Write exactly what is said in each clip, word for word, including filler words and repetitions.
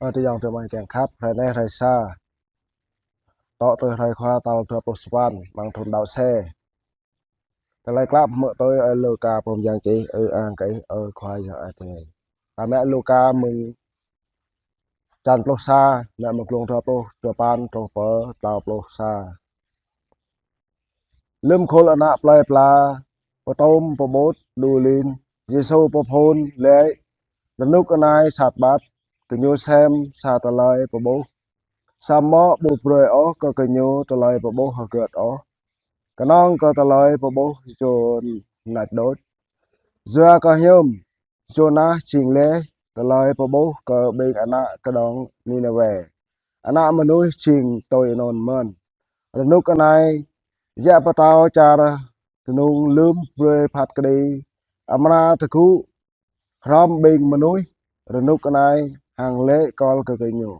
Ơ, tơ yŏng tơ mai kiăng khăp, hrơi anai hrơi sa. Tŏ tui hrơi Khua tal dua pluh sapăn, amăng thun đăo se. Tơlơi klăp hmư̆ tui ơi Luka pô mơyang čih, ơ ang kơ Ih, ơ Khua Yang Adai. Ta mă Luka mơ̆ng čăn pluh sa, mă mơ̆ng klung dua pluh duapăn truh pơ klâo pluh sa. Lơ̆m khul ană plơi pla, pơtŭm pơƀut đu lin, Yêsu pơphun laĭ: Rơnŭk anai sat ƀăt, gơñu sem sa tơlơi pơƀuh, samơ̆ ƀu brơi ôh kơ gơñu tơlơi pơƀuh hơgĕt ôh, kơnơ̆ng kơ tơlơi pơƀuh Yôna đôč. Yua kơ hiư̆m Yôna jing laih tơlơi pơƀuh kơ ƀing ană kơđông Ninêwê, Ană Mơnuih jing tui anŭn mơ̆n. Rơnŭk anai, Yang Pơtao čar kơnung lơ̆m brơi phat kơđi amra tơgŭ hrŏm ƀing mơnuih rơnŭk anai hăng laĭ kol kơ gơñu.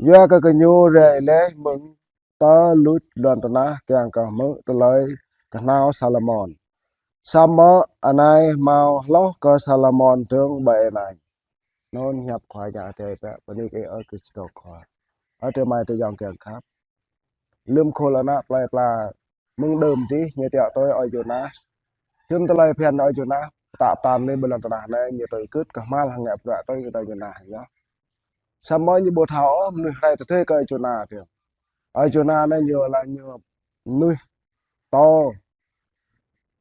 Yua kơ gơñu rai laih mơ̆ng tơluč lŏn tơnah kiăng kơ hmư̆ tơlơi kơhnâo Salômôn. Samơ̆ anai hmâo hloh kơ Salômôn dơ̆ng ƀơi anai. Anŭn hiăp Khua Yang Adai pă. Bơni kơ Ih, ơ Krist Khua. Ơ tơ mai tơ yŏng kiăng khăp. Lơ̆m khul ană plơi pla mơ̆ng đưm dih ñu tiŏ tui ơi Yôna. Hiư̆m tơlơi phiăn ơi Yôna, pơtă pơtăn laih ƀơi lŏn tơnah anai, ñu tui kưt kơhmal hăng ngă bruă tui kơ ơi Yôna yơh. Samơ̆ ñu ƀu thâo ôh mơnuih rai tơdơi kơ ơi Yôna tih. Ơi Yôna anai ñu lĕ ñu mơnuih pơtô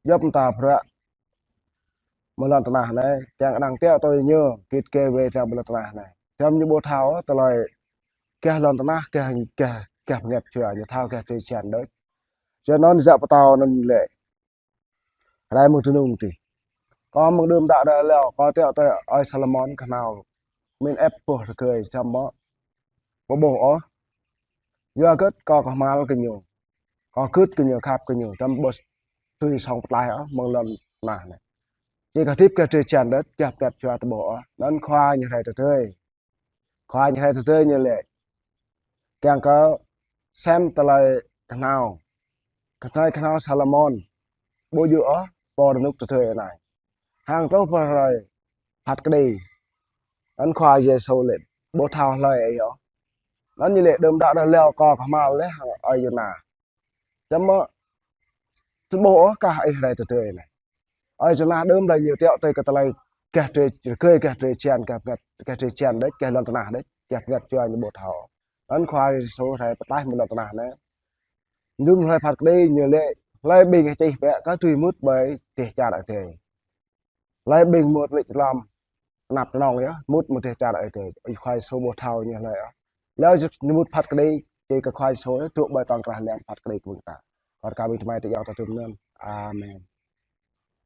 djŏp mơta bruă mơ̆ng lŏn tơnah anai, kiăng anăn tiŏ tui ñu, git gai wai lăng ƀơi lŏn tơnah anai. Hiư̆m ñu ƀu thâo ôh tơlơi gah lŏn tơnah, gah, gah, gah bơngăt jua, ñu thâo gah drơi jăn đôč. Yua anŭn Yang Pơtao anŭn laĭ: Rai mơ̆ng tơnung dih. Kâo mơ̆ng đưm đă đă hlâo, kâo tiŏ tui ơi Salômôn kơhnâo, min ĕp boh rơgơi samơ̆ ƀu ƀuh ôh. Yua hơgĕt kâo kơhmal kơ ñu, kâo gưt kơ ñu, khăp kơ ñu, tơm ƀu dưi song pơtlaih ôh mơ̆ng lŏn tơnah anai. Či kơ hơdip gah drơi jăn đôč, gah bơngăt jua ƀu ƀuh ôh. Anŭn Khua ñu rai tơdơi. Khua ñu rai tơdơi ñu laĭ: Kiăng kơ sem tơlơi kơhnâo, tơlơi kơhnâo Salômôn, ƀu djơ̆ ôh pô rơnŭk tơdơi anai. Hăng truh pơ hrơi phat kơđi, anŭn Khua Yêsu laĭ: Ƀu thâo hlơi Ih ôh. Anŭn ñu laĭ: Đưm đă đă hlâo kâo kơhmal laih hăng ơi Yôna. Samơ̆ ƀu ƀuh ôh kah Ih rai tơdơi anai. Ơi Yôna đưm đă ñu tiŏ tui kơ tơlơi gah drơi rơgơi, gah drơi jăn, gah bơngăt, gah drơi jăn đôč, gah lŏn tơnah đôč, gah bơngăt jua ñu ƀu thâo. Anŭn Khua Yêsu rai pơtlaih mơ̆ng lŏn tơnah anai. Lơ̆m hrơi phat kơđi ñu laĭ: Hlơi ƀing čih pă kơ tui mŭt ƀơi dêh čar Adai. Hlơi ƀing mŭt lĕ lăm tơnap tơnong yơh, mŭt mơ̆ng dêh čar Adai. Ơi Khua Yêsu ƀu thâo ñu hlơi ôh. Hlâo ñu mŭt phat kơđi, či kơ Khua Yêsu yơh, truh ƀơi tŏng krah lăng phat kơđi kơ ƀing ta. Kâo rơkâo ƀing tơ mai tơ yŏng ta tŭm anŭn. Amen.